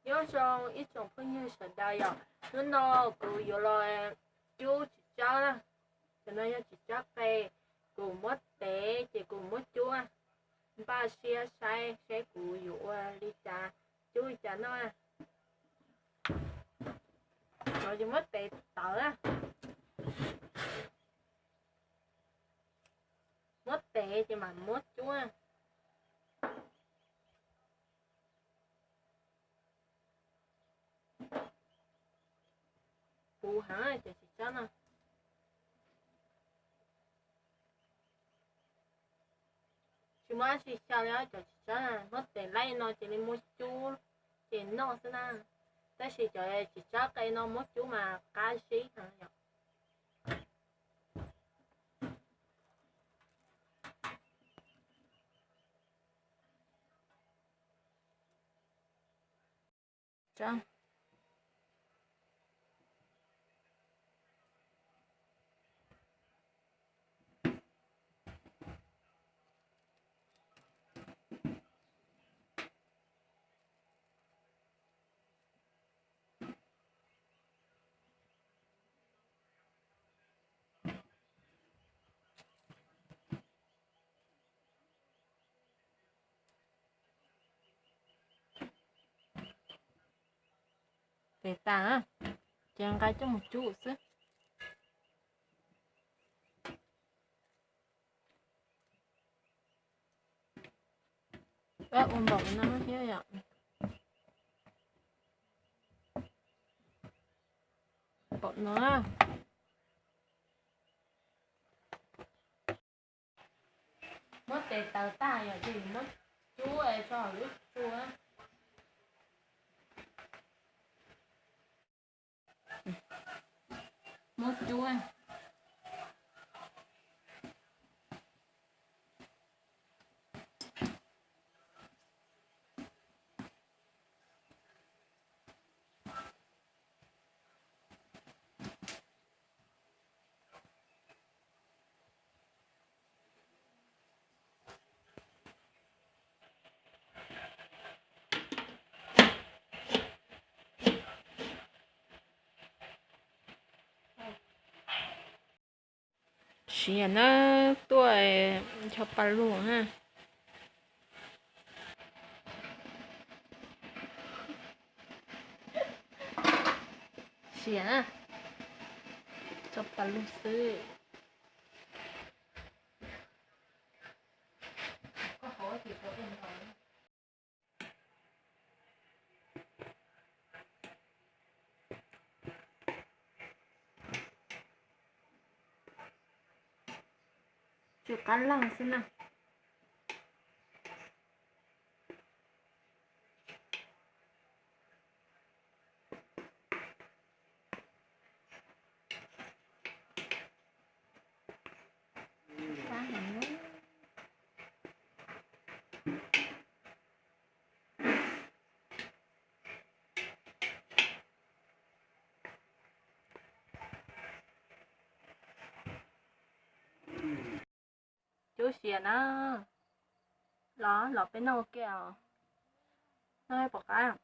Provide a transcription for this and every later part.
Nyob zoo ib tsoom phooj ywg sawv daws yom, hnub no kuv yuav los cub txiv tsawb na. Cov no yog txiv tsawb qe, kuv muab tev ces kuv muab cub. Npaj siab saib seb kuv yuav ua li cas, cub li cas noj. Kuv yuav muab tev tawv, muab tev ces mam muab cub. Puv heev cov txiv tsawb no. Tsis muaj dab tsi xyaw li os, cov txiv tsawb muab tev laij no cia li muab cub ces noj xwb na. Tab sis cov txiv tsawb qe no muab cub mas qab zib heev yom. Ces tas, ces nqa coj mus cub xwb. Ua npaum no thiab yom. Npaum no. Muab tes taws tag yom, ces muab cub tso hauv lub tsua. Muab cub. Siav na, tuaj ncho pa lug na. Siav na, ncho pa lug xwb. Tsw qab leeg xwb na. Cub siav na, los los peb noj ua ke os, noj pom qab.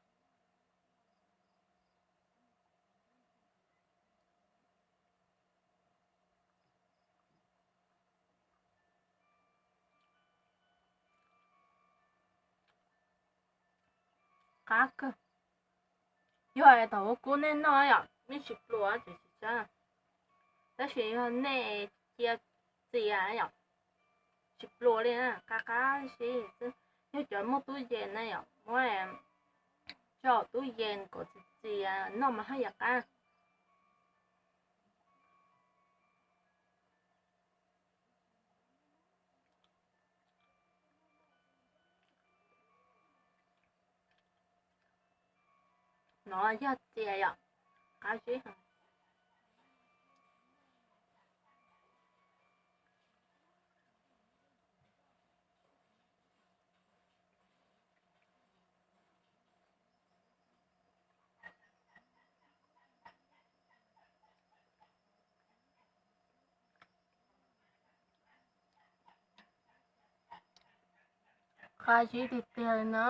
Qab kawg. Yog thaum ua kub nej noj yom, nej tsis pluas ces tsis tsawb, tab sis yog nej cia txias yom, tsis pluas li, qab qab si xwb. Yog cov muaj tub yees na yom, muab tso tub yees kom txias txias noj mas haj yam qab. No yog txias yom, qab zib heev. Qab zib tiag tiag li na.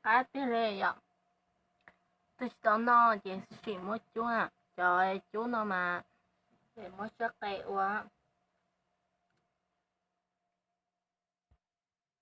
qab tiag li yom. Twb tsis tau noj ces sim muab cub, cov cub no mas muab sab qe ua.